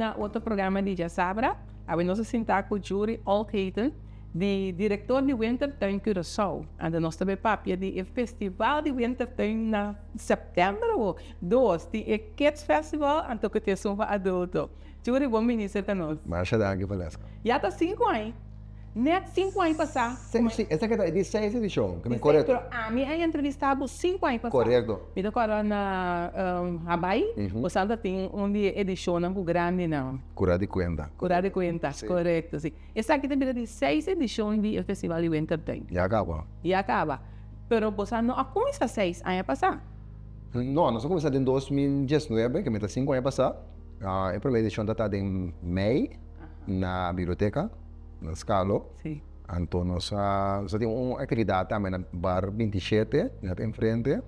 na otro programa di Djasabra. Awe nos a sinta ku Jury Oldhaten, di direktor di Wintertuin Curaçao. Anto nos ta bay papia di e festival di Wintertuin na sèptèmber awo. Dos, tin e Kids Festival, anto ku tin esun pa adulto. Jury, bon bini serka nos. Masha danki, Valesca. Ya ta sinku aña. Net sinku aña pasá. Si, esaki ta e di seis edishon, ke mi korekto. Pero ami a entrevistá bo 5 aña pasá. Korekto. Mi ta kòrda na Habai, boso ta tin un di e edishonnan ku grandinan. Kura di kuenta. Kura di kuenta, korekto, si. Esaki ta bira di seis edishon di e festival di Wintertuin. Ya kaba. Ya kaba. Pero boso no a kuminsá 6 aña pasá. No, nos a kuminsá den 2019, ke mi ta 5 aña pasá. E promé edishon ta den mei na biblioteka, na Skalo. Anto nos a tin un aktividat tambe na Bar 27, net enfrente.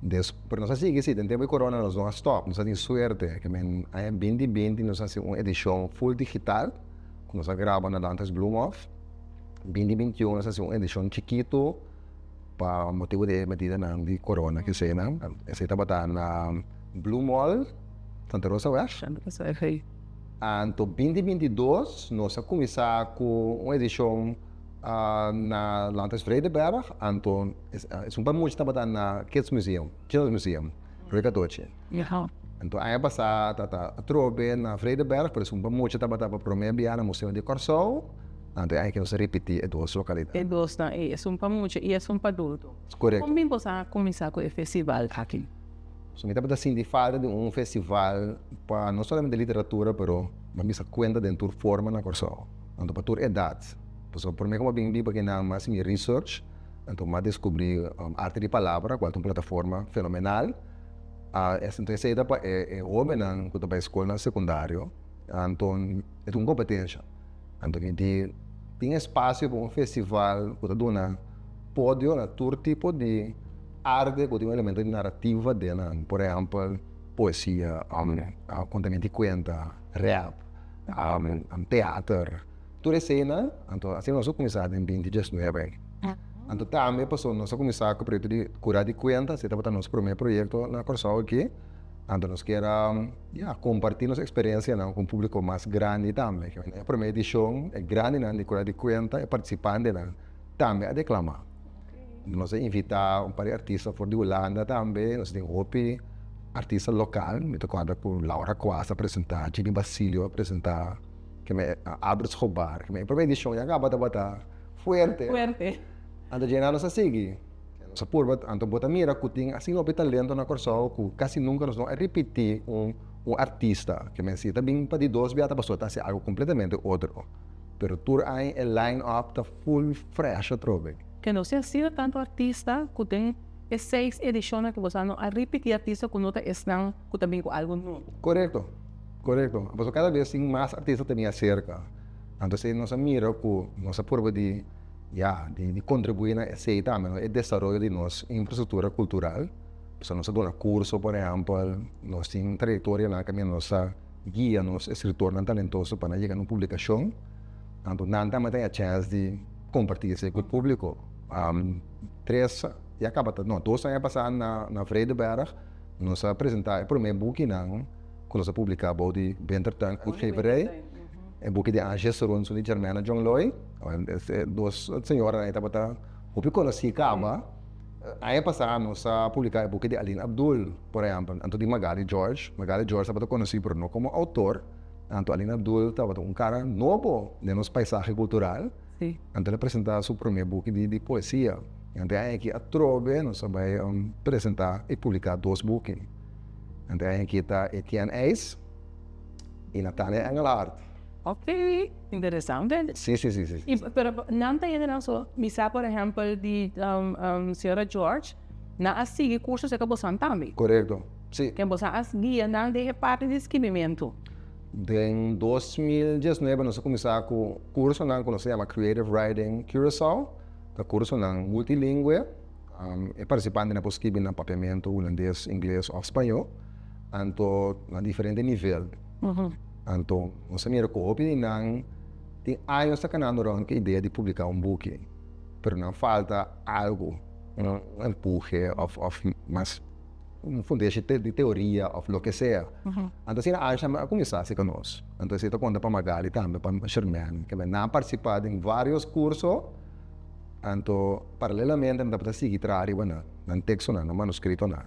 Des, pero nos a sigui si, den tempu di corona nos no a stop, nos a tin suerte. Ke men aña 2020 nos a hasi un edishon full digital, ku nos a graba na Dantes Bloemhof. 2021 nos a hasi un edishon chikitu pa motibu di e medidanan di corona ke eseinan. Esei tabata na Blue Mall, Santa Rosa West. Santa Rosa West. Anto 2022 nos a kuminsá ku un edishon na Landhuis Vredenberg, anto esun pa mucha tabata na Kids Museum, Children's Museum, Rooi Catochi. Anto aña pasá tabata atrobe na Vredenberg, pero esun pa mucha tabata pa promé bia na Museo di Kòrsou, anto e aña aki nos a ripití e dos lokalidat. E dos nan ei, esun pa mucha i esun pa adulto. Korekto. Kon bin boso a kuminsá ku e festival aki? So mi tabata sinti falta di un festival pa no solamente literatura pero pa bisa kuenta den tur forma na Kòrsou, anto pa tur edat. Pasobra promé ku mi a bin biba akinan mi a hasi mi research, anto mi a deskubrí Arte di Palabra kual ta un plataforma fenomenal. Anto esei ta pa e hóbennan ku ta bai skolnan sekundario, anto e ta un kompetensha. Anto mi di tin espasio pa un festival ku ta duna podio na tur tipo di arte ku tin un elemento di narativa den nan. Por ehèmpel, poesia, kontamentu di kuenta, rèp, teater, tur eseinan. Anto asina nos a kuminsá den 2019. Anto tambe pasobra nos a kuminsá ku e proyekto di Kura di Kuenta, esei tabata nos promé proyekto na Kòrsou aki. Anto nos kier a, ya, kompartí nos eksperensianan ku un públiko mas grandi tambe. E promé edishon e grandinan di Kura di Kuenta, e partisipantenan tambe a deklamá. Nos a invitá un par di artista for di Hulanda tambe, nos tin hopi artista lokal, mi ta kòrda ku Laura Kuas a presentá, Jimmy Basilio a presentá, Albert Schobar, e promé edishon ya kaba tabata fuerte. Fuerte. Anto dje nan nos a sigui, nos a purba, anto bo ta mira ku tin asina hopi talento na Kòrsou ku kasi nunka nos no a ripití un artista, ke men si e ta bin pa di dos bia ta pasobra ta hasi algu kompletamente otro, pero tur aña e line up ta full fresh atrobe. Ke no si asina tantu artista ku den e seis edishonnan ku boso no a ripití artista ku no ta esnan ku ta bin ku algu nobo. Korekto, korekto. Pasobra kada bes tin mas artista ta bin aserka. Anto esei nos a mira ku nos a purba di, ya, di kontribuí na esei tambe, no, e desaroyo di nos infrastruktura kultural. Pasobra nos a duna kurso, por ehèmpel, nos tin trayektorianan kaminda nos ta guia nos eskritornan talentoso pa nan yega na un publikashon. Anto nan tambe ta haña chèns di kompartí esei ku e públiko. Tres, ya kaba ta, no, 2 aña pasá na Vredenberg nos a presentá e promé bukinan ku nos a publiká bou di Wintertuin Uitgeverij, e buki di Ange Soronson i Germaine Jonglooy. E dos señoranan ei tabata hopi konosí kaba. Aña pasá nos a publiká e buki di Aline Abdul, por ehèmpel, anto di Magali George. Magali George tabata konosí pero no komo outor. Anto Aline Abdul tabata un kara nobo den nos paisahe kultural. Anto el a presentá su promé buki di poesia. Anto e aña aki atrobe nos a bai presentá i publiká dos buki. Anto e aña aki ta Etienne IJs i Nathaniel Engelhardt. Ok, interesante. Sí, sí, sí, sí. I, pero nan ta yende nan so, mi sa por ehèmpel di señora George, nan a sigui kurso serka boso tambe. Korekto, sí. Ken boso a guia nan den e parti di skibimentu. Den 2019 nos a kuminsá ku kursonan ku nos ta yama Creative Writing Curaçao. Ta kursonan multilingüe. E partisipantenan por skibi na papiamentu, hulandes, ingles òf spañó. Anto na diferente nivel. Anto nos a mira ku hopi di nan tin años ta kanando rònt ku e idea di publiká un buki, pero nan falta algu, un empuje òf mas. un fundeshi di teoria of loke sea. Anto asina Aisha a kuminsá hasi ku nos. Anto esei ta konta pa Magali tambe, pa Sherman. Kende nan a partisipá den vários kurso, anto paralelamente nan tabata sigui traha riba nan, nan tekstonan, nan manuskritonan.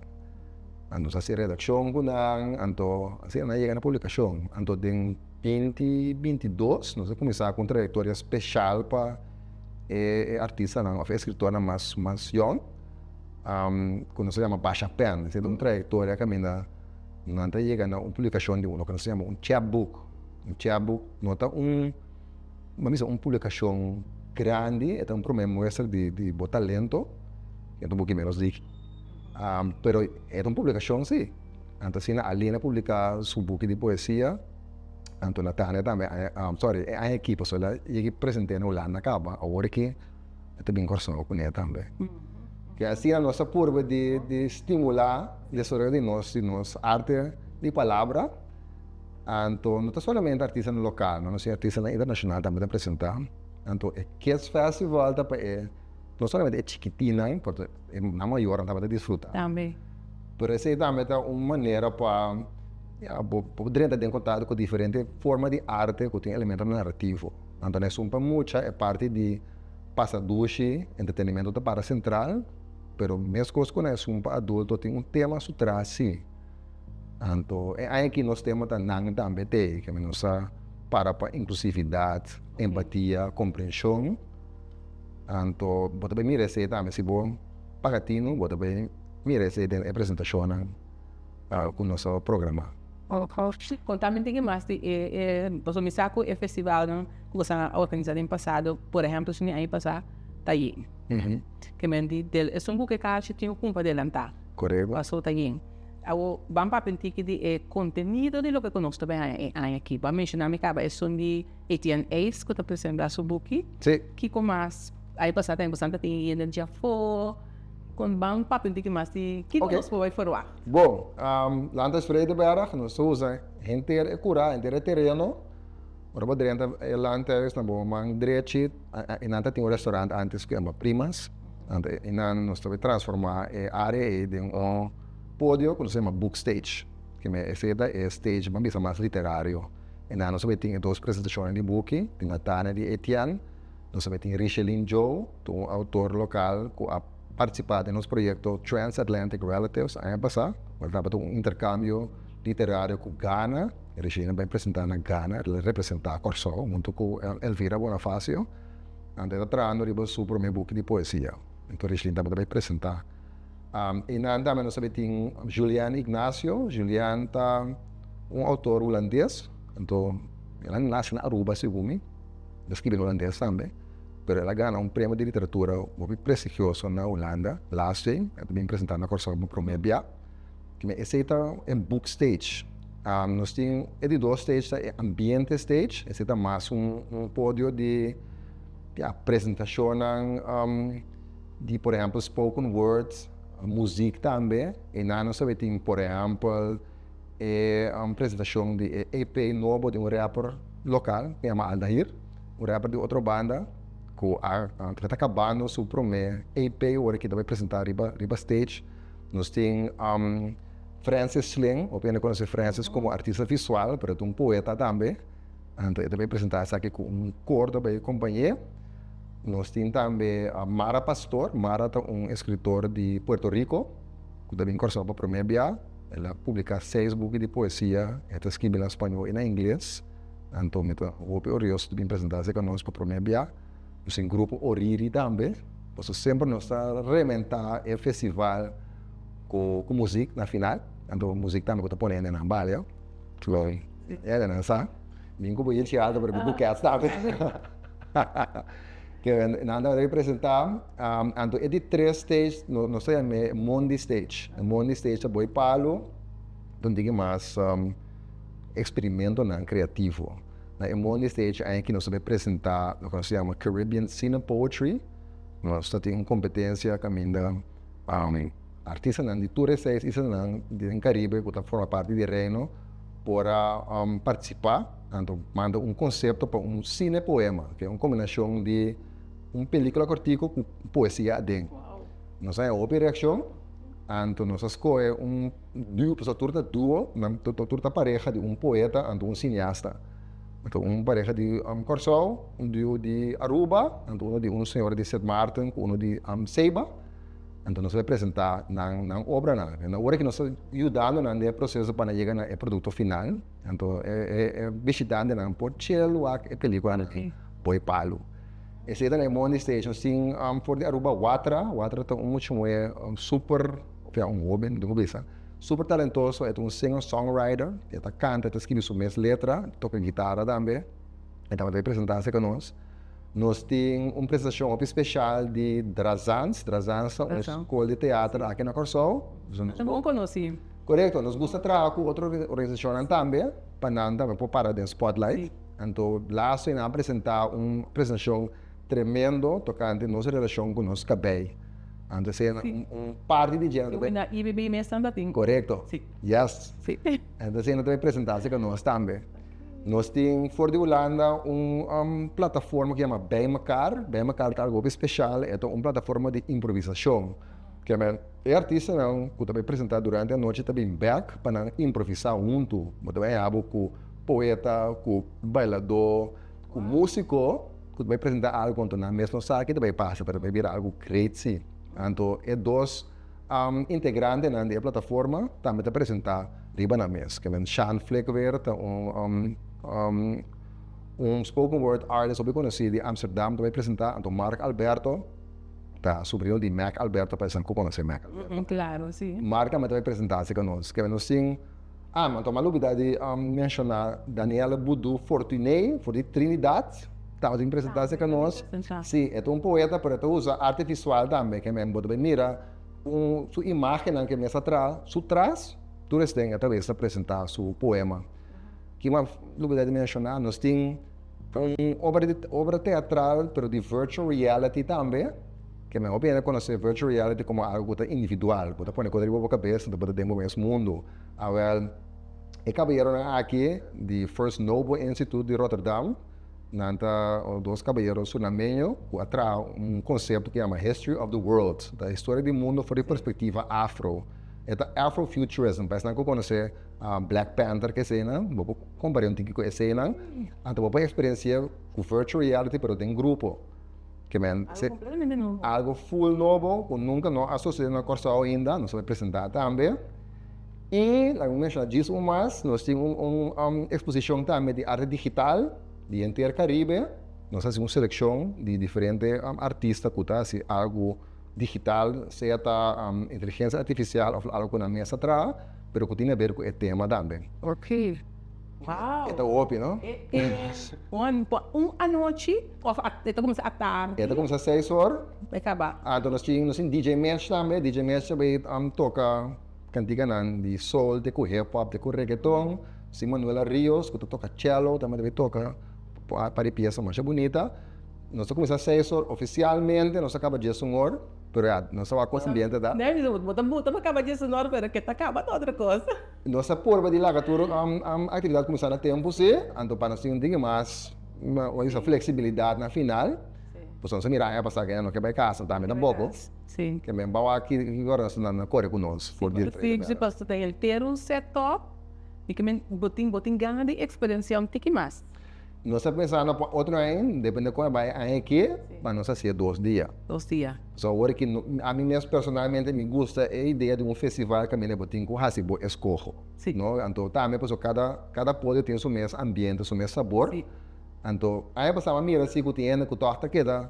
Anto nos a hasi redakshon ku nan, anto asina nan a yega na publikashon. Anto den binti 22 nos a kuminsá ku un trayektoria speshal pa e artistanan òf e eskritornan mas mas yòn, ku nos a yama Basha Pen. Esei ta un trayektoria kaminda nan ta yega na un publikashon di un loke nos ta yama un chapbook. Un chapbook no ta un, bo bisa un publikashon grandi, e ta un promé muestra di bo talento, e ta un buki ménos diki, pero e ta un publikashon si. Anto asina Aline a publiká su buki di poesia, anto Natania tambe, sorry, e aña aki pasobra el a yega present'é na Hulanda kaba, awor aki e ta bin Kòrsou kuné tambe. Ke asina nos a purba di di stimulá desaroyo di nos di nos arte di palabra, anto no ta solamente artistanan lokal, no, nos tin artistanan internashonal tambe ta presentá. Anto e Kids Festival ta pa e no solamente e chikitinnan, pasobra e nan mayornan tambe ta disfrutá. Tambe. Pero esei tambe ta un manera pa ya bo por drenta den kontakto ku diferente forma di arte ku tin elemento narativo. Anto na esun pa mucha e parti di pasa dushi, entretenimento ta para sentral, pero meskos ku na esun pa adulto tin un tema su tras si. Anto e aña aki nos tema ta nan tambe t'ei, ke nos a para pa inklusividat, empatia, komprenshon. Anto bo ta bai mira esei tambe si bo paga tinu bo ta bai mira esei den e presentashonnan ku nos a programá. Konta mi tin mas di e pasobra mi sa ku e festivalnan ku boso a organisá den pasado, por ehèmpel esun di aña pasá ta yen. Ke men di del esun ku ke kashi tin ku kumpra adelantá. Korekto. Pasobra ta yen. Awor ban papia un tiki di e kontenido di loke ku nos ta bai haña e aña aki. Bo a menshoná mi kaba esun di Etienne Ace ku ta presentá su buki. Sí. Kiko mas? Aña pasá tambe boso ta tin hende djafó. Kon ban papia un tiki mas di kiko nos por bai ferwagt? Bon, Landhuis Vredenberg, nos ta usa henter e kurá, henter e tereno. Ora bo drenta e landhuis na bo man drechi, einan ta tin un restaurant antes ku yama Primas. Anto einan nos ta bai transformá e área ei den un podio ku nos ta yama Book Stage. Esei ta e stage ban bisa mas literario. Einan nos ta bai tin e dos presentashonnan di buki, di Natania di Etienne. Nos ta bai tin Richeline Joe, ta un autor lokal ku a partisipá den nos proyekto Transatlantic Relatives aña pasá. Ora tabata un interkambio literario ku Ghana. Richeline a bai presentá na Ghana, el a representá Kòrsou huntu ku Elvira Bonafacio. Anto e ta trahando riba su promé buki di poesia. Anto Richeline tabata bai presentá. Einan tambe nos ta bai tin Julian Ignacio. Julian ta un autor hulandes. Anto el a nase na Aruba segun mi. El a skibi na hulandes tambe. Pero el a gana un premio di literatura hopi prestigioso na Hulanda last year. El ta bin presenta na Kòrsou pa promé bia. Esei ta e book stage. Nos tin e di dos stage ta e ambiente stage. Esei ta mas un podio di ya presentashonnan di por ehèmpel spoken word, muzik tambe. Einan nos ta tin por ehèmpel e presentashon di e EP nobo di un rapper lokal ku yama Aldair, un rapper di otro banda ku a ta kabando su promé EP ora ki ta bai presentá riba stage. Nos tin Francis Sling, hopi hende konosé Francis komo artista visual, pero e ta un poeta tambe. Anto e ta bai presentá esaki ku un kor ta bai kompañ'é. Nos tin tambe Mara Pastor, Mara ta un eskritor di Puerto Rico ku ta bin Kòrsou pa promé bia. El a publiká seis buki di poesia, e ta skibi na spañó i na ingles. Anto mi ta hopi orioso di bin presentá esaki nos pa promé bia. Nos tin grupo Oriri tambe, pasobra semper nos ta rementá e festival ku muzik na final. Anto muzik tambe ku ta pone hende nan balia. Hende nan sa. Bin ku bo yinchi alto pero bin ku kèts tambe. Nan ta representá. Anto e di tres stage nos ta yam'é Mondi Stage. E Mondi Stage ta boi palu ta un tiki mas eksperimentonan kreativo. Na e Mondi Stage aña aki nos ta bay presenta loke nos ta yama Caribbean Cine Poetry. Nos ta tin un competencia caminda artistanan di tur e seis islanan den Caribe cu ta forma parti di Reino por a participa. Anto manda un concepto pa un cine poema, ke un combinacion di un pelicula cortico cu poesia aden. Nos a haña hopi reaccion. Anto nos a skohe un duo, pasobra tur ta duo, nan tur ta pareha di un poeta anto un sineasta. Anto un pareha di Kòrsou, un duo di Aruba, anto uno di un señora di Sint Maarten ku uno di Seiba. Anto nos a bai presentá nan nan obranan. Anto ora ku nos ta yudando nan den e proseso pa nan yega na e produkto final, anto e e bishitantenan por chill wak e pelikulanan Boi Palu. Esei ta na e Mondi Station sin for di Aruba Watra, Watra ta un mucha muhé super, of ya un hoben mi tin ku bisa, super talentoso, e ta un singer songwriter, e ta kanta, e ta skibi su mes letra, e ta toka gitara tambe, e tabata bai presentá serka nos. Nos tin un presentashon hopi speshal di Drazans, Drazans ta un skol di teater aki na Kòrsou. Ta bon konosí. Korekto, nos gusta traha ku otro organisashonnan tambe pa nan tambe por para den spotlight. Anto laatst nan a presenta un presentacion tremendo tocante nos relacion cu nos cabey. Anto esey na un parti di dje. Na IBB mes nan ta tin. Corecto. Yes. Anto esey nan ta bay presenta acerca nos tambe. Nos tin for di Hulanda un plataforma cu yama Bij Mekaar. Bij Mekaar ta algo hopi special. E ta un plataforma di improvisacion. Kiamen e artistanan cu ta bay presenta durante anochi ta bin bek pa nan improvisa hunto. Bo ta bay habo cu poeta, ku bailadó, ku músiko ku ta bai presentá algu anto nan mes no sa ke ta bai pasa pero ta bai bira algu great si. Anto e dos integrantenan di e plataforma tambe ta presentá riba nan mes. Ke men Shan Flikweer ta un un spoken word artist hopi konosí di Amsterdam ta bai presentá anto Mark Alberto ta subrino di Mac Alberto pa esnan ku konosé Mac Alberto. Klaro si. Mark tambe ta bai presentá si ku nos. Ke men nos tin. Ah, anto m'a lubida di menshoná Danielle Boudou Fortuné for di Trinidad. Tabatin presentá serka nos. Sí, e ta un poeta, pero e ta usa arte visual tambe. Ke men bo ta bai mira un su imágennan ke mes a traha su tras, tur esten e ta bes ta presentá su poema. Ki m'a lubida di menshoná, nos tin un obra di obra teatral, pero di virtual reality tambe. Ke men hopi hende konosé virtual reality komo algu ku ta individual, bo ta pone kos riba bo kabes, anto bo ta den bo mes mundu. Awel, e kabayeronan aki di First Noble Institute di Rotterdam, nan ta dos kabayero surnameño ku a traha un konsepto ku yama History of the World, ta historia di mundu for di perspektiva afro. E ta Afrofuturism, pa esnan ku konosé Black Panther ku eseinan, bo por kompar'é un tiki ku eseinan, anto bo por eksperensi'é ku virtual reality pero den grupo. Ke men Algo completamente nobo. Algo full nobo ku nunka no a sosede na Kòrsou ainda, nos a bai presentá tambe. I laga mi menshoná djis un mas, nos tin un un eksposishon tambe di arte digital di henter Karibe. Nos a hasi un selekshon di diferente artista ku ta hasi algu digital, sea ta inteligensia artifisial òf algu ku nan mes a traha, pero ku tin aber ku e tema tambe. Oké. Wow! E ta hopi, no? E un un anochi of e ta kuminsá atardi? E ta kuminsá seis or. E kaba. Anto nos tin nos tin DJ Mesh tambe. DJ Mesh ta bai toka kantikanan di soul te ku hip hop te ku reggaeton. Nos tin Manuela Rios ku ta toka cello tambe ta bai toka par di piesa masha bunita. Nos ta kuminsá seis or ofisialmente nos ta kaba diesun or. Pero ya, nos ta wak kon ambiente ta. Bo ta buta pa kaba diesun or pero ke ta kaba ta otro kos. Nos a purba di laga tur actividad cuminsa na tempo si, anto pa nos tin un tiki mas flexibilidad na final, pasobra nos a mira aña pasa ke no ke bai casa tambe tampoco, ke men bawa aki ora nos ta core cu nos for di Si, si pasobra ta henter un set up y ke men bo tin bo tin gana di experiencia un tiki mas. Nos ta pensando pa otro aña, depende con e bai aña aki, pa nos hacié dos dia. Dos dia. So awor ki ami mes personalmente mi gusta e idea di un festival kaminda bo tin ku hasi bo eskoho. Si. No, anto tambe pasobra kada kada podio tin su mes ambiente, su mes sabor. Si. Anto aña pasá mi a mira si ku tin hende ku tòg ta keda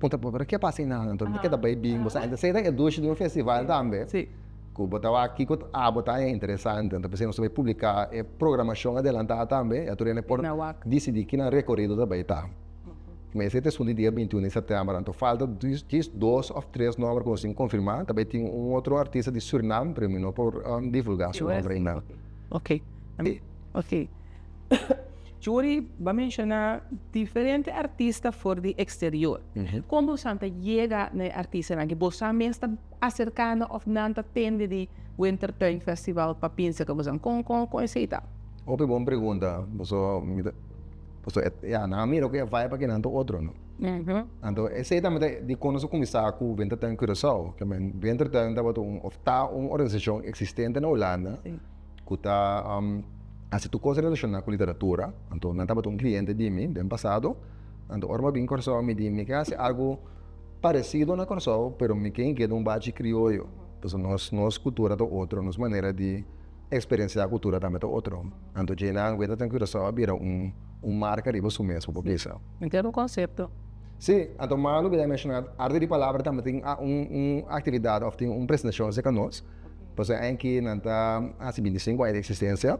puntra bo pero ke pasa einan? Anto ta keda bai bin bo sa. Entonces esei ta e dushi di un festival tambe. Si. Ku bo ta wak kiko abo ta haña interesante. Anto p'esei nos ta bai publiká e programashon adelantá tambe i atur hende por disidí ki nan rekorido ta bai ta. Mester ta esun di dia 21 di sèptèmber, anto falta djis dos òf tres nòmber ku nos tin konfirmá. Ta bai tin un otro artista di Surinam, pero mi no por divulgá su nòmber ainda. Ok, ok. Juri, bo a menshoná diferente artista for di eksterior. Kon boso ta yega na e artistanan aki? Boso mes ta aserká nan òf nan ta tende di Wintertuin Festival pa pinsa ku boso? Kon kon kon esei ta? Hopi bon pregunta. Boso mi ta. Pasobra e, ya, nan a mira ku e vibe aki nan ta otro, no. Anto esei tambe ta dikon nos a kuminsá ku Wintertuin Curaçao. Ke men Wintertuin tabata un òf ta un organisashon eksistente na Hulanda ku ta hasi tur kos relashoná ku literatura. Anto nan tabata un kliente di mi den pasado. Anto ora mi a bin Kòrsou mi di mi ke hasi algu paresido na Kòrsou pero mi ke keda un bachi krioyo. Pasobra nos nos kultura ta otro, nos manera di eksperensiá kultura tambe ta otro. Anto dje nan Wintertuin Curaçao a bira un un marka riba su mes, bo por bisa. Entiendo e konsepto. Sí, anto malu bira menshoná Arte di Palabra tambe tin un un aktividat òf tin un presentashon serka nos. Pasobra e aña aki nan ta hasi bintisinko aña di eksistensia,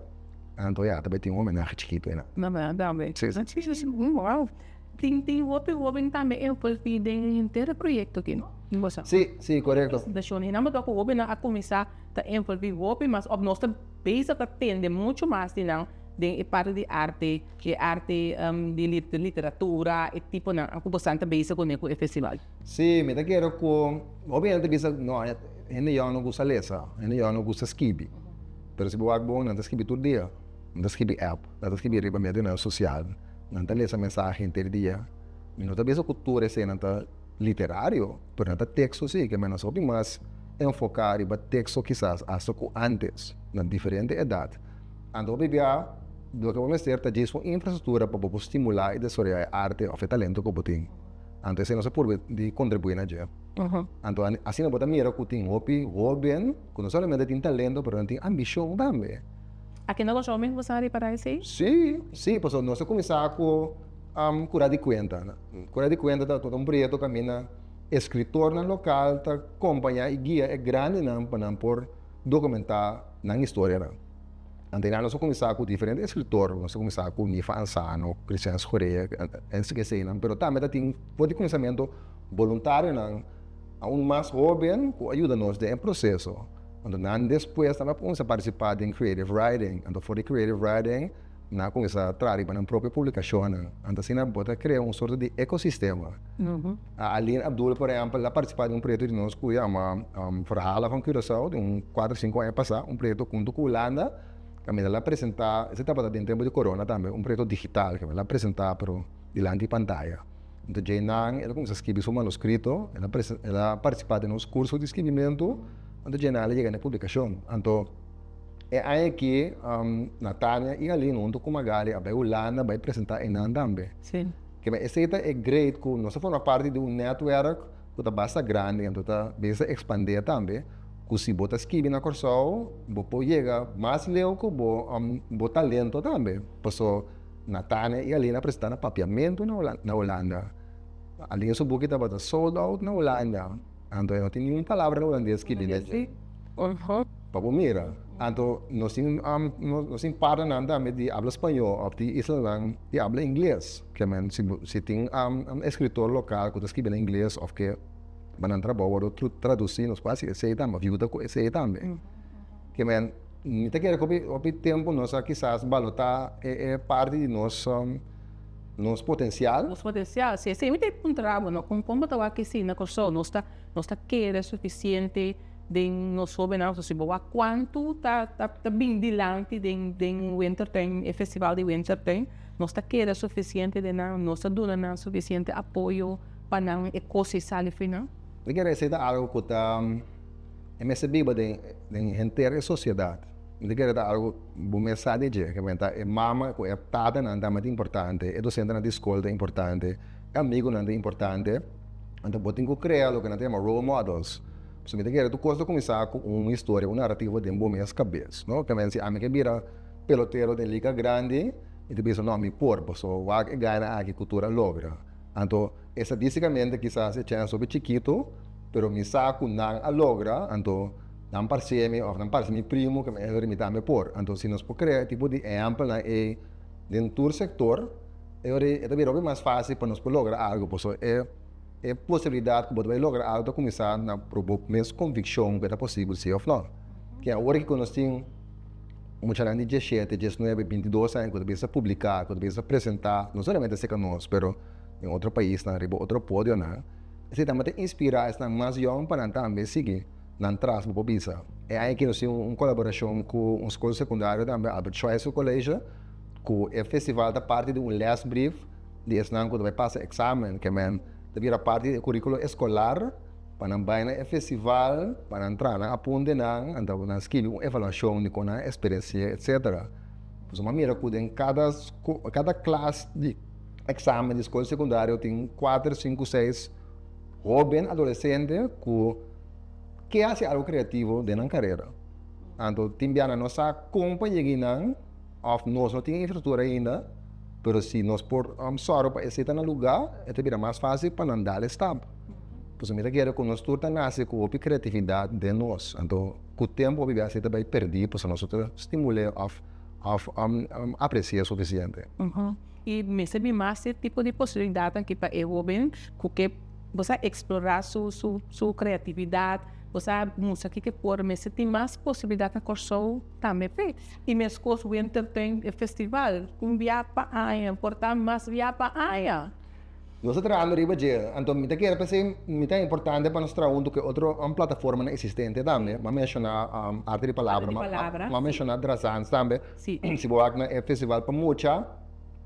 anto ya ta bai tin un homenahe chikitu einan. Na bèrdat tambe. Sí, sí. Sí, wow. Tin tin hopi hoben tambe envolví den henter e proyekto aki, no? Sí, sí, korekto. Presentashon i nan bo ta ku hobennan a kuminsá ta envolví hopi mas òf nos ta bezig ta tende muchu mas di nan den e parti di arte, e arte di literatura, e tiponan ku bosan ta bezig kuné ku e festival. Sí, mi ta kere ku hopi hende ta bisa no, hende yòn no gusta lesa, hende yòn no gusta skibi. Pero si bo wak bon, nan ta skibi tur dia. Nan ta skibi app, nan ta skibi riba medionan sosial, nan ta lesa mensahe henter dia. Mi no ta bisa ku tur eseinan ta literario, pero nan ta teksto sí, ke men nos hopi mas enfoká riba teksto kisas asta ku ántes, na diferente edat. Anto hopi bia loke bo mester ta djis un infrastruktura pa bo por stimulá i desaroyá e arte òf e talento ku bo tin. Anto esei nos a purba di kontribuí na dje. Anto asina bo ta mira ku tin hopi hóben ku no solamente tin talento pero nan tin ambishon tambe. Aki na Kòrsou mes bo sa ripará esei? Sí, sí, pasobra nos a kuminsá ku Kura di Kuenta. Kura di Kuenta ta un proyekto kaminda eskritornan lokal ta kompañá i guia e grandinan pa nan por dokumentá nan historianan. Anto einan nos a kuminsá ku diferente eskritor, nos a kuminsá ku Nifa Ansano, Christian Schorea en eseinan, pero tambe ta tin for di kuminsamentu boluntarionan aun mas hóben ku a yuda nos den e proseso. Anto nan despues tambe a kuminsá partisipá den creative writing, anto for di creative writing nan a kuminsá traha riba nan propio publikashonnan. Anto asina bo ta krea un sorto di ekosistema. Aline Abdul por ehèmpel a partisipá den un proyekto di nos ku yama Verhalen van Curaçao den un kuater sinku aña pasá, un proyekto huntu ku Hulanda kaminda el a presentá, esei tabata den tempu di korona tambe, un proyekto digital kaminda el a presentá pero dilanti pantaya. Anto djeinan el a kuminsá skibi su manuskrito, el a el a partisipá den nos kurso di skibimentu, anto djeinan el a yega na e publikashon. Anto e aña aki Natania i Aline huntu ku Magali a bai Hulanda bai presentá einan tambe. Kema esei ta e great ku nos a forma parti di un netwerk ku ta basta grandi anto ta bisa ekspandé tambe ku si bo ta skibi na Kòrsou bo por yega mas leu ku bo bo talento tambe. Paso Natania i Aline a presentá na papiamentu na Hulanda. Aline su buki tabata sold out na Hulanda. Anto e no tin niun palabra na hulandes skibi den dje. Pa bo mira. Anto nos tin nos tin partnernan tambe di abla spañó òf di islanan di abla ingles. Ke men si si tin eskritor lokal ku ta skibi na ingles òf ke pa nan trabou wòrdu tradusí nos por hasi esei tambe òf yuda ku esei tambe. Ke men mi ta kere ku hopi hopi tempu nos a kisas balotá e parti di nos nos potensial. Nos potensial, si esei mi ta puntra bo no, kon kon bo ta wak esei na Kòrsou? Nos ta nos ta kere sufisiente den nos hóbennan? Pasobra si bo wak kuantu ta ta ta bin dilanti den den Wintertuin, e festival di Wintertuin, nos ta kere sufisiente den nan? Nos ta duna nan sufisiente apoyo pa nan e kos ei sali for nan? Mi kere esei ta algu ku ta e mester biba den den henter e sosiedat. Mi ta kere ta algu bo mes sa di dje, ke ta e mama ku e tatanan tambe ta importante, e dosentenan di skol ta importante, e amigunan ta importante. Anto bo tin ku krea loke nan ta yama role models. Pasobra mi ta kere tur kos ta kuminsá ku un historia, un narativo den bo mes kabes, no? Ke men si ami ke bira pelotero den liga grandi, mi ta bisa no, mi por, pasobra wak e gana aki ku tur a logra. Anto estadistikamente kisas e chèns hopi chikitu, pero mi sa ku nan a logra, anto nan parse mi òf nan parse mi primu ke mi a mi tambe por. Anto si nos por krea e tipo di ehèmpelnan ei den tur sektor, e ora ei e ta bira hopi mas fásil pa nos por logra algu. Pasobra e e posibilidat ku bo ta bai logra algu ta kuminsá na por bo mes konvikshon ku e ta posibel si òf nò. Ke awor ku nos tin muchanan di diesshete, diesnuebe, bintidos aña ku ta bisa publiká, ku ta bisa presentá, no solamente serka nos pero den otro paisnan riba otro podionan, esei tambe ta inspirá esnan mas yòn pa nan tambe sigui nan tras bo por bisa. E aña aki nos tin un kolaborashon ku un skol sekundario tambe, Albert Schweitzer College, ku e festival ta parti di un lesbrief. di esnan ku ta bai pasa eksamen, ke men ta bira parti di e kurikulo eskolar pa nan bai na e festival, pa nan traha nan apuntenan, anto nan skibi un evaluashon di kon nan a eksperensi'é etsetera. Pasobra mi a mira ku den kada kada klas di eksamen di skol sekundario tin kuater, sinku, seis hóben adolesente ku ke hasi algu kreativo den nan karera. Anto tin biaha nan no sa kon pa yega einan. Of nos no tin e infrastruktura ainda, pero si nos por sòru pa esei ta na lugá, e ta bira mas fásil pa nan dal e stap. Pasobra mi ta kere ku nos tur ta nase ku hopi kreatividat den nos, anto ku tempu hopi bes esei ta bai pèrdí pasobra nos no ta stimul'é òf òf apresi'é sufisiente. I mester bin mas e tipo di posibilidatnan aki pa e hóben ku ke bo sa eksplorá su su su kreatividat, bo sa mustra kiko e por, mester tin mas posibilidat na Kòrsou tambe p'e. I meskos Wintertuin e festival, un bia pa aña, por ta mas bia pa aña. Nos ta trahando riba dje, anto mi ta kere p'esei mi ta importante pa nos traha huntu ku e otro plataformanan eksistente tambe. Mi a menshoná Arte di Palabra, mi a menshoná Drazans tambe. Si bo wak na e festival pa mucha,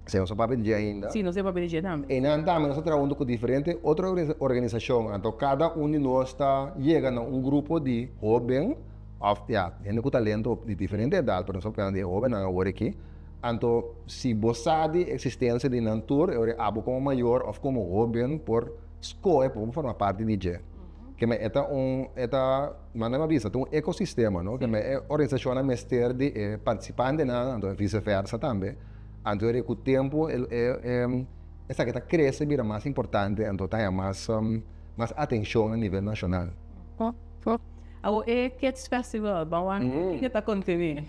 esei nos a papia di dje ainda. Sí, nos a papia di dje tambe. Einan tambe nos ta traha huntu ku diferente otro organisashon, anto kada un di nos ta yega na un grupo di hóben. Of ya, hende ku talento di diferente edat, pero nos ta papia di e hóbennan awor aki. Anto si bo sa di eksistensia di nan tur, e ora abo komo mayor òf komo hóben por skohe pa bo forma parti di dje. Keme e ta un, e ta, manera mi a bisa, ta un ekosistema, no? Keme e organisashonnan mester di e partisipantenan, anto vise versa tambe. Anto e ora ku tempu e e esaki ta krese bira mas importante, anto ta haña mas mas atenshon a nivel nashonal. Awor e Kids Festival, bo a wak kiko ta kontení?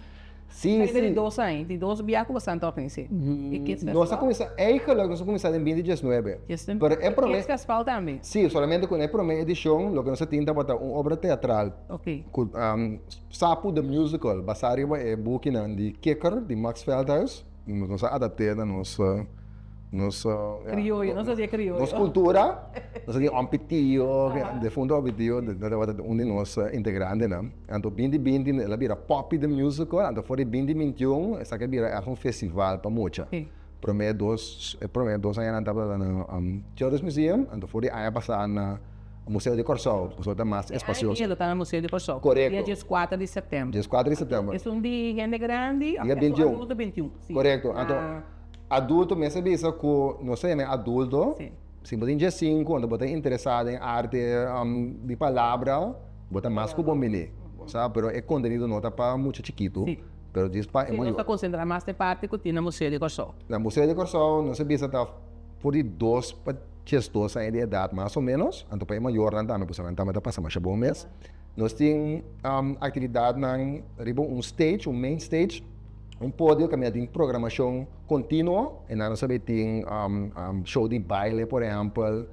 Sí, sí. Di dos aña, di dos bia ku bo san ta organis'é e Kids Festival. Nos a kuminsá, eigenlijk nos a kuminsá den binti diesnuebe. Pero e promé. Kids Festival tambe? Sí, solamente ku na e promé edishon loke nos a tin tabata un obra teatral. Ok. Ku Sapu the Musical, basá riba e bukinan di Kikker di Max Veldhuis. Nos a adapt'é na nos. Nos Crioyo, nos hacía crioyo. Nos cultura, nos tin Ompie Tio, defunto Ompie Tio, tabata un di nos integrantenan. Anto binti binti el a bira Poppy the Musical, anto for di binti bintiun esaki a bira ègt un festival pa mucha. Prome dos, e prome dos añanan tabata na Children's Museum, anto for di aña pasá na Museo di Kòrsou, pasobra ta mas espasioso. E aña ta na Museo di Kòrsou. Korekto. Dia dieskuater di sèptèmber. Dieskuater di sèptèmber. Esun di hende grandi, Dia bintiun. Adulto bintiun. Korekto. Anto Adulto mester bisa ku nos ta yama e adulto, si bo tin diesinku anto bo ta interesá den arte di palabra, bo ta mas ku bon bini, bo sa, pero e kontenido no ta pa mucha chikitu, pero djis pa e mayor. Nos ta konsentrá mas den parti ku tin na Museo di Kòrsou. Na Museo di Kòrsou nos a bisa ta for di dos pa diesdos aña di edat mas o ménos, anto pa e mayornan tambe, pasobra nan tambe ta pasa masha bon mes. Nos tin aktividatnan riba un stage, un main stage. Un podio kaminda tin programashon kontinuo, e nan nos a bay tin show di baile por ehèmpel,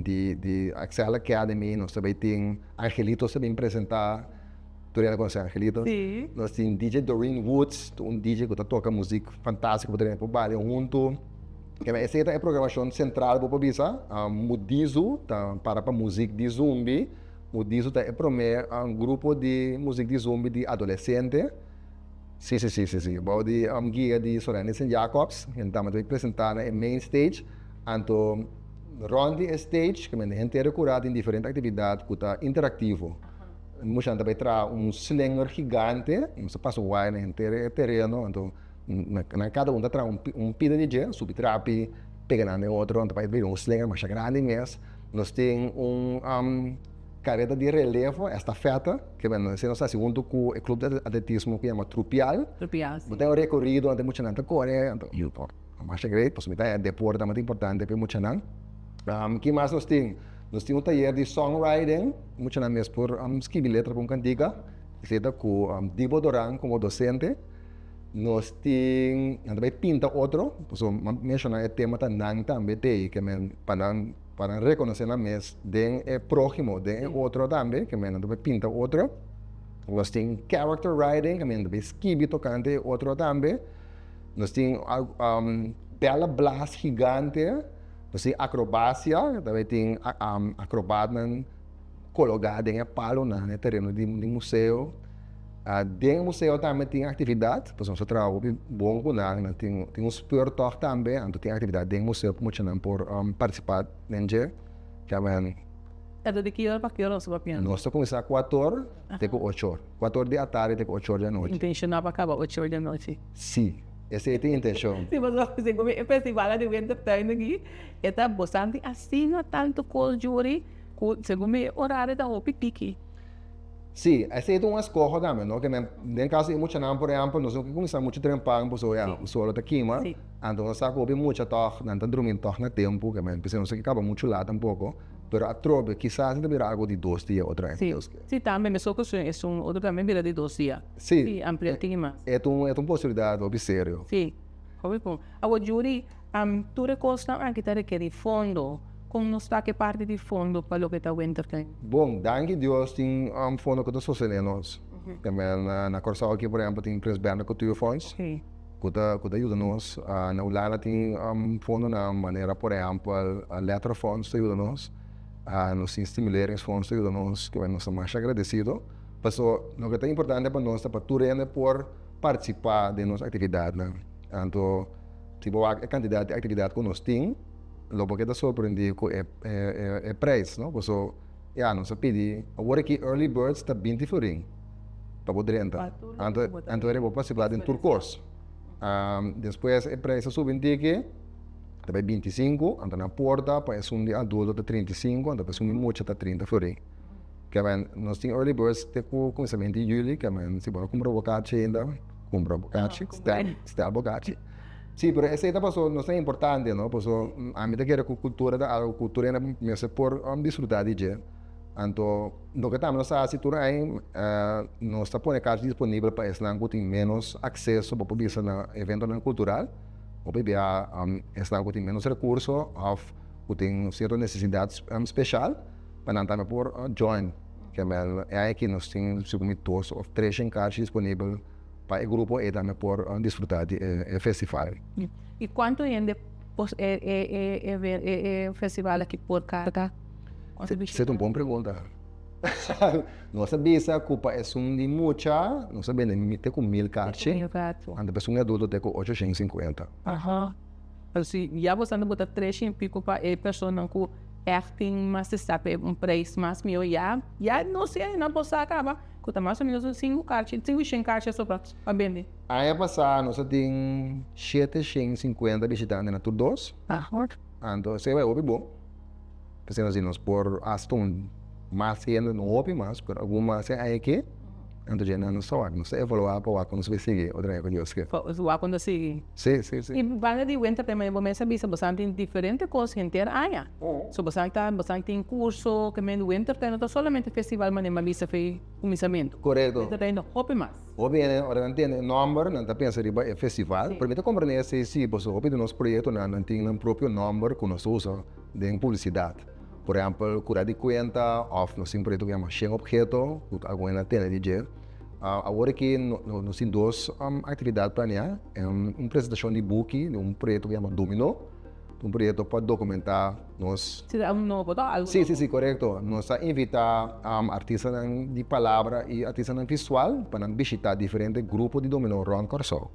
di di Excel Academy, nos ta bay tin Angelitos ta bin presentá, tur hende konosé Angelitos? Sí. Nos tin DJ Doreen Woods, ta un DJ ku ta toka muzik fantástiko ku tur hende por balia huntu. Esei ta e programashon sentral bo por bisa. Mudizu ta para pa muzik di zumbi. Mudizu ta e promé grupo di muzik di zumbi di adolesente. Sí, sí, sí, sí, sí. Bou di guia di Sorendy Sint Jacobs. Hende tambe ta bin presentá na e main stage. Anto rònt di e stage, ku mende henter kurá tin diferente aktividat ku ta interaktivo. Muchanan ta bai traha un slinger gigante, nos ta pasa waya na henter e tereno, anto nan kada un ta traha un pida di dje, subi trapi, pega nan den otro, anto pa e bira un slinger masha grandi mes. Nos tin un kareta di relevo, estafeta, ke men esei nos ta hasi huntu ku e klup di atletismo ku yama Trupial. Trupial, si. Bo tin un rekorido anto e muchanan ta kore, anto masha great, pasobra mi ta e deporte ta mas importante pa e muchanan. Ki mas nos tin? Nos tin un tayer di songwriting, muchanan mes por skibi letra pa un kantika, esei ta ku Dibo Doran komo dosente. Nos tin, nan ta bai pinta otro, pasobra mi a menshoná e tema ta nan tambe t'ei, ke men pa nan pa nan rekonosé nan mes den e próhimo, den e otro tambe, ke men nan ta bai pinta otro. Nos tin character writing, ke men ta bai skibi tokante e otro tambe. Nos tin bèla blas gigante, nos tin akrobasia, ta bai tin akrobatnan kologá den e palonan, e tereno di museo. Den museo tambe tin aktividat, pasobra nos ta traha hopi bon ku nan, nan tin tin un speurtocht tambe, anto tin aktividat den museo ku muchanan por partisipá den dje. Kiamen. Anto di ki ora pa ki ora nos ta papia? Nos ta kuminsá kuator te ku ocho or. Kuator di atardi te ku ocho or di anochi. Intenshoná pa kaba ocho or di anochi? Sí, esei ta e intenshon. Sí, pasobra segun mi e festival di Wintertuin aki e ta bastante asina tantu kos djuri ku segun mi e orario ta hopi tiki. Sí, esei ta un eskoho tambe, no? Ke men, den kaso di muchanan, por ehèmpel, nos no ke kuminsá muchu trempan pasobra ya, solo ta kima. Anto nos sa ku hopi mucha tòg, nan ta drumi tòg na tempu, ke men, p'esei nos no ke kaba muchu lat tampoko. Pero atrobe, kisas nan ta bira algu di dos dia otro aña, Sí, sí, tambe mesun okashon esun otro tambe bira di dos dia. Sí. Sí, amplia tin mas. E ta un, e ta un posibilidat hopi serio. Sí, hopi bon. Awor Yuri, Tur e kosnan aki ta rekerí fondo. Kon nos ta ku e parti di fondo pa loke ta Wintertuin? Bon, danki Dios tin un fondo ku ta sostené nos. Tambe na Kòrsou aki por ehèmpel tin Prins Bernhard Cultuurfonds ku ta ku ta yuda nos. Na Hulanda tin fondonan manera por ehèmpel Letterenfonds ta yuda nos. Nos tin Stimuleringsfonds ta yuda nos ku nos ta masha agradesido. Paso loke ta importante pa nos ta pa tur hende por partisipá den nos aktividatnan. Anto. Si bo wak e kantidat di aktividat ku nos tin, lo bo keda sorprendí ku e e preis, no? Paso, ya, nos a pidi, awor aki early birds ta binti florin pa bo drenta. Anto, anto ere bo partisipá den tur kos. Despues e preis a subi un tiki, ta bai 25, anto na porta pa esun di adulto ta 35, anto pa esun di mucha ta 30 florin. Kèmen, nos tin early birds te ku kuminsamentu di yüli, kèmen si bo no kumpra bo kachi ainda, kumpra bo kachi, stèl, stèl bo kachi. Sí, pero esei ta paso nos ta importante, no? Paso ami ta kere ku kultura ta algu ku tur hende mester por disfrutá di dje. Anto loke tambe nos ta hasi tur aña, nos ta pone kachi disponibel pa esnan ku tin ménos akseso, bo por bisa na eventonan kultural, hopi bia esnan ku tin ménos rekurso òf ku tin sierto nesesidat speshal. Pa nan tambe por join. Kemel e aña aki nos tin segun mi dos of tres shenkarchi disponibel pa e grupo ei tambe por disfruta di e festival. I kuantu hende e festival aki por karga? Esei ta un bon pregunta. Nos a bisa ku pa esun di mucha nos a bende te ku 1000 karchi, anto pa esun di adulto te ku 850. Si ya bo sa bo ta tres shen pico pa e personanan cu echt tin mas di sa pe un prijs mas miho ya ya no se nan por sa caba cu ta mas o menos un cinco carchi cinco shen carchi a sobra pa bende. Aña pasa nos a tin 750 bishitante na tur dos. Anto esei bai hopi bon. P'esei nos di nos por hasta un mas hende, no hopi mas, pero algun mas e aña aki. Anto dje nan nos ta wak, nos ta evaluá pa wak kon nos bai sigui otro aña ku Dios ke. Pa wak kon ta sigui. Sí, sí, sí. I banda di winter tambe bo mes a bisa bosan tin diferente kos henter aña. So bosan ta, bosan tin kurso ke men winter ta no ta solamente festival manera mi a bisa fe kuminsamentu. Korekto. Winter ta hende hopi mas. Hopi hende ora nan tende e nòmber nan ta pensa riba e festival, pero mi ta komprende esei sí, pasobra hopi di nos proyektonan nan tin nan propio nòmber ku nos ta usa den publisidat. Por ehèmpel, Kura di Kuenta òf nos tin un proyekto ku yama Shen Opheto, ku algun hende a tende di dje. Awor aki nos tin dos aktividat planeá, un presentashon di buki di un proyekto ku yama Domino, un proyekto pa dokumentá nos. Si ta algu nobo, to? Algu nobo. Si, si, si, korekto. Nos ta invitá artistanan di palabra i artistanan visual pa nan bishitá diferente grupo di domino rònt Kòrsou.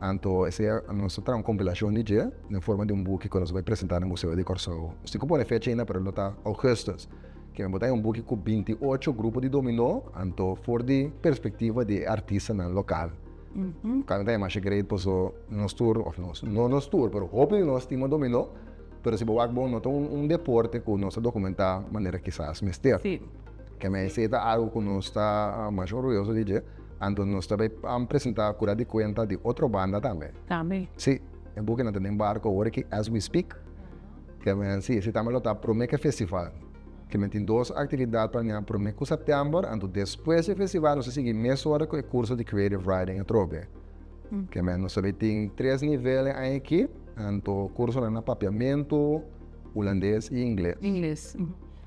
Anto esei nos ta traha un kompilashon di dje den forma di un buki ku nos bai presentá na Museo di Kòrsou. Nos tin ku pone fecha ainda pero lo ta ougùstùs. Ke bo ta haña un buki ku 28 grupo di dominó anto for di perspektiva di e artistanan lokal. Kal ta haña masha great paso nos tur òf nos no nos tur pero hopi di nos stima dominó pero si bo wak bon no ta un deporte ku nos ta dokumentá manera kisas mester. Ke men esei ta algu ku nos ta masha orguyoso di dje. Anto nos ta bay presenta cura di cuenta di otro banda tambe. Tambe? Si, e bukinan ta den barco awor aki as we speak. Ke men si, si tambe lo ta prome ke festival. Ke men tin dos actividad planea prome cu september, anto despues di e festival nos ta sigui mesora cu e curso di creative writing atrobe. Ke men nos ta bay tin tres nivel e aña aki, anto cursonan na Papiamento, Hulandes y Ingles. Ingles.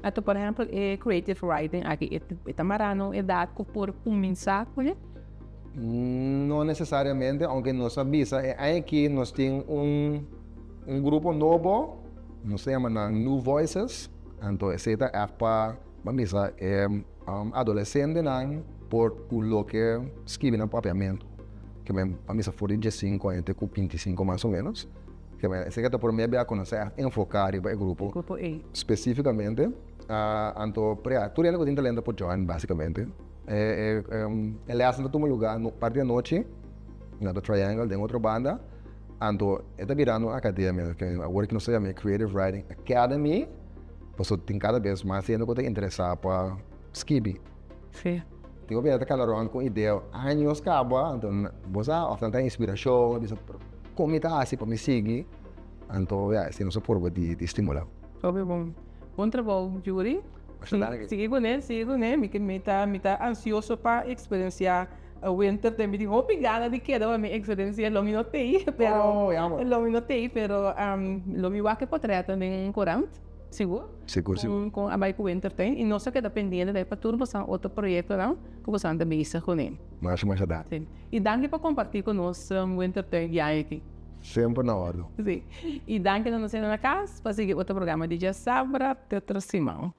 Anto por ehempel e creative writing aki e ta mara na un edad cu por cuminsa cu e? No necesariamente, aunke nos a bisa e aña aki nos tin un un grupo nobo, nos ta yama nan New Voices, anto esey ta echt pa ban bisa e adolecentenan. por ku loke skibi na papiamentu. Ke men a misa for di diesinko aña te ku bintisinko mas o menos. Ke men esei ta promé bia ku nos a enfoká riba e grupo spesífikamente. Anto pero ya tur hende ku tin talento por join básikamente. E e lèsnan ta tuma lugá parti di anochi na The Triangle den otro banda. Anto e ta birando un akademia. Awor ki nos ta yama e Creative Writing Academy pasobra tin kada bes mas hende ku ta interesá pa skibi. Sí. Tin hopi hende ta kanda rònt ku idea años kaba, anto bo sa òf nan ta inspirashon, a bisa pero kon mi ta hasi pa mi sigui? Anto ya esei nos a purba di stimulá. Hopi bon. Bon trabou Yuri. Masha danki. Sigui kuné, sigui kuné. Mi mi ta mi ta ansioso pa eksperensiá winter den. Mi tin hopi gana di keda pa mi eksperensiá lo mi no tei pero lo mi no tei pero lo mi wak e potrèt den korant. Sigur. Sigur, sigur. Con a bay cu Wintertuin y nos a keda pendiente bay pa tur bosan otro proyectonan cu bosan ta bezig cu ne. Masha, masha danki. Si. Y danki pa comparti cu nos Wintertuin biahe aki. Semper na ordo. Si. Y danki na nos hende na cas pa sigui otro programa di Djasabra te otro siman.